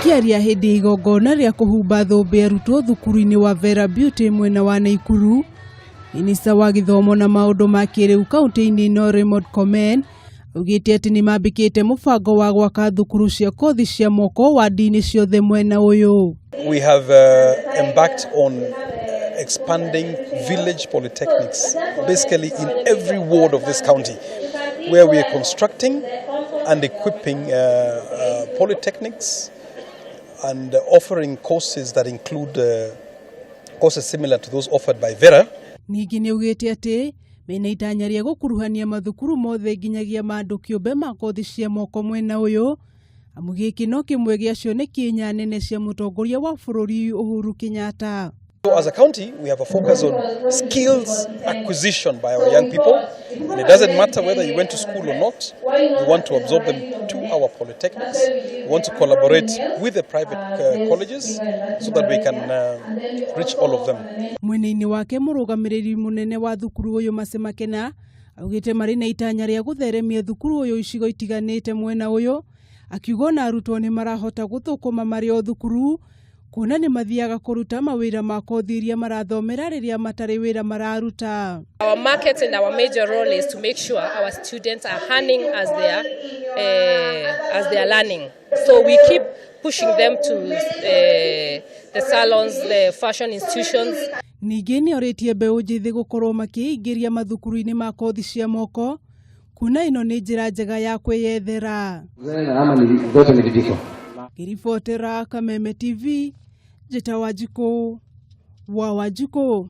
Akĩaria hĩndĩ ya igongona rĩa kũhumba thũmbĩ arutwo thukuru-inĩ wa Vera Beauty mwena wa Naikuru, Minista wa gĩthomo na maũndũ ma kĩrĩu kaunti-inĩ ĩno Raymond Komen augĩte atĩ nĩ mambĩkĩte mũbango wa gwaka thukuru cia kothi cia moko wandi-inĩ ciothe mwena ũyũ. We have embarked on expanding village polytechnics, basically in every ward of this county, where we are constructing and equipping polytechnics and offering courses that include courses similar to those offered by Vera. Ningĩ nĩ augĩte atĩ mena itanya rĩa gũkuruhania mathukuru mothe nginyagia ma andũ kĩũmbe ma kothi cia moko mwena ũyũ, amu gĩkĩ no kĩmwe gĩa cioneki inya nene cia mũtongoria wa bũrũri Uhuru Kenyatta. So as a county, we have a focus on skills acquisition by our young people. And it doesn't matter whether you went to school or not, we want to absorb them to our polytechnics. We want to collaborate with the private colleges so that we can reach all of them. Mwena-inĩ wake, mũrũgamĩrĩri mũnene wa thukuru ũyũ Mercy Makena augĩte marĩ na itanya rĩa gũtheremia thukuru ũyũ icigo itiganĩte mwena ũyũ, akiuga ona arutwo nĩ marahota gũthũkũma marĩ o thukuru, kuona nĩ mathiaga kũruta mawĩra ma kothi iria marathomera rĩrĩa matarĩ wĩra mararuta. Our market and our major role is to make sure our students are earning as they are learning. So we keep pushing them to the salons, the fashion institutions. Ningĩ nĩ orĩtie mbeũ njĩthĩ gũkorwo makĩingĩria mathukuru-inĩ ma kothi cia moko, kuona ĩno nĩ njĩra njega ya kwĩyethera. Ama ni zote ni vijiko. Ngĩribotera Kameme TV, njĩta Wanjikũ wa Wanjikũ.